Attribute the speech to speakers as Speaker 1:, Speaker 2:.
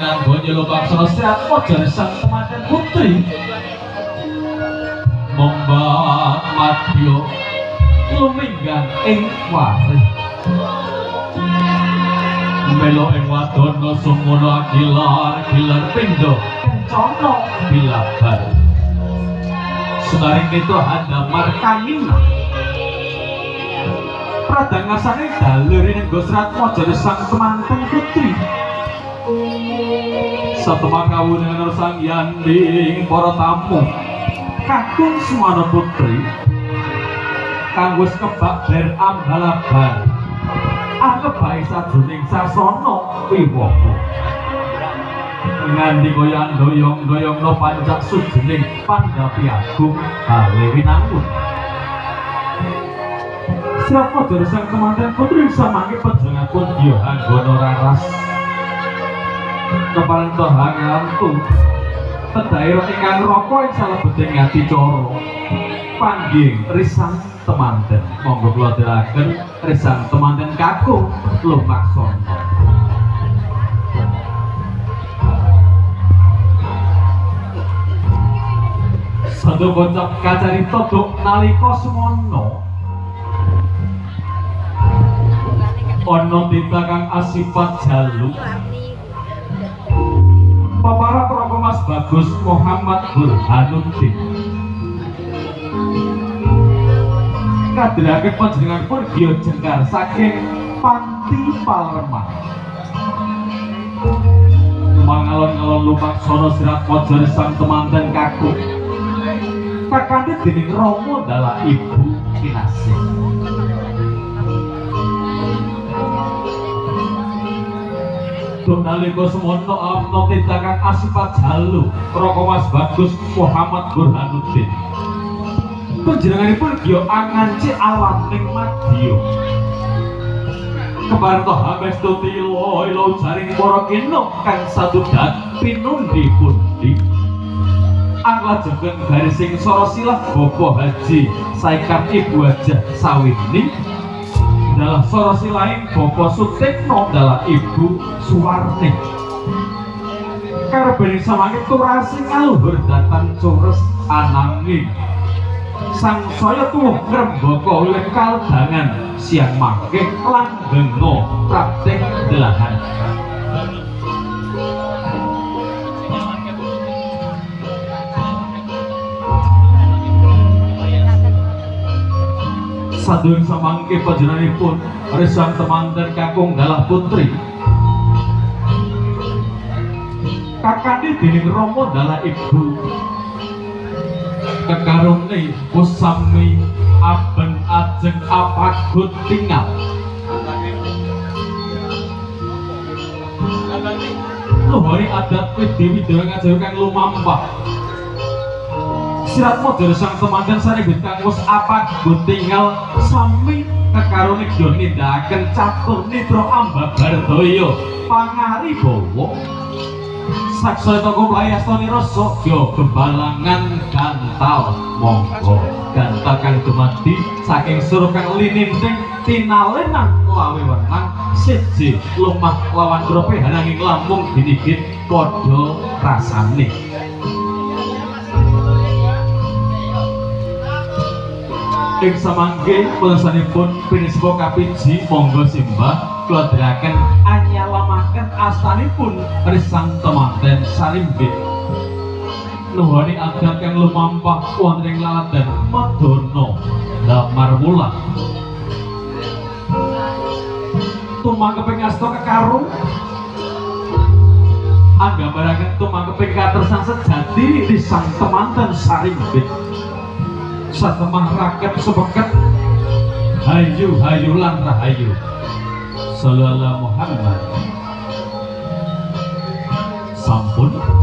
Speaker 1: Nganggo nyelubang Siratmaja sang temanten putri Mombat madya luminggan ing warih melo ing wadana sumono gilar gilar pindha kencana bilabar sunaring nitra handamar kangina pradang ngasane dalu rinenggo Siratmaja sang temanten putri satemah kawuningan sang yanding para tamu kakung Sumana putri kang wis kebak ber ambalabar angebae sajroning sasana wiwaha nganti kaya ndoyong-ndoyongno pancak sujening pandhapi agung bale winangun. Siratmaja sang temanten putri samangke panjenenganipun ya anggana raras kepareng toha ngantu tedaira ingkang raka ing salebeting adicara panggih risang temanten. Monggo kula aturaken risang temanten kakung lumaksana. Satu kocap kacarita duk nalika semono ana tita kang asipat jalu paparat Raka Mas Bagus Muhammad Burhanuddin kaderake panjenenganipun giya jengkar saking Panti Palerman mangalon-ngalon lumaksana Siratmaja sang temanten kakung kakandhe dening Rama dalah Ibu Kinasih. Duk nalika semono ana tita kang asipat jalu Raka Mas Bagus Muhammad Burhanuddin panjenenganipun giya anganci alaming madya kepareng toha mestu tila ila jaring para kena kang satudat pinundi-pundi anglajengaken garising sarasilah Bapak Haji Saikat Ibu Hajah Sawini dalah sarasilaing Bapak Sutikno dalah Ibu Suwarni karebene samangke turasi ngaluhur dhateng cures ananging sangsaya tuwuh ngrembaka wiwit kaldangan siang mangke langgenga prapting delahan. Sadurunge samangke panjenenganipun risang temanten kakung dalah putri kakande dening Rama dalah Ibu kekarone usami aben ajeng apagut tinggal luhuri adat Dewi Dewa ngajawi kang lumampah Siratmaja sang temanten saribet kang wis apagut tinggal sami kekarone gya nindakaken catur nitra ambabar daya pangaribawa saksaya toko mlayu astane rasa gya gembalangan gantal monggo gantal kang dumadi saking suruh kang lininding tinalenan lawe wenang siji lumah lawan grope nanging lampung dinigit padha rasane. Ing samangke pungkasanipun pinispa kapiji monggo simbah kula aturaken anyalamaken astanipun risang temanten sarimbit nuhoni adat kang lumampah wonten ing laladan Madana Damar Wulan tumangkeping asta kekarung anggambaraken tumangkeping katresnan sejati risang temanten sarimbit satemah raket sepeket hayu hayu lan rahayu sallallahu Muhammad sampun.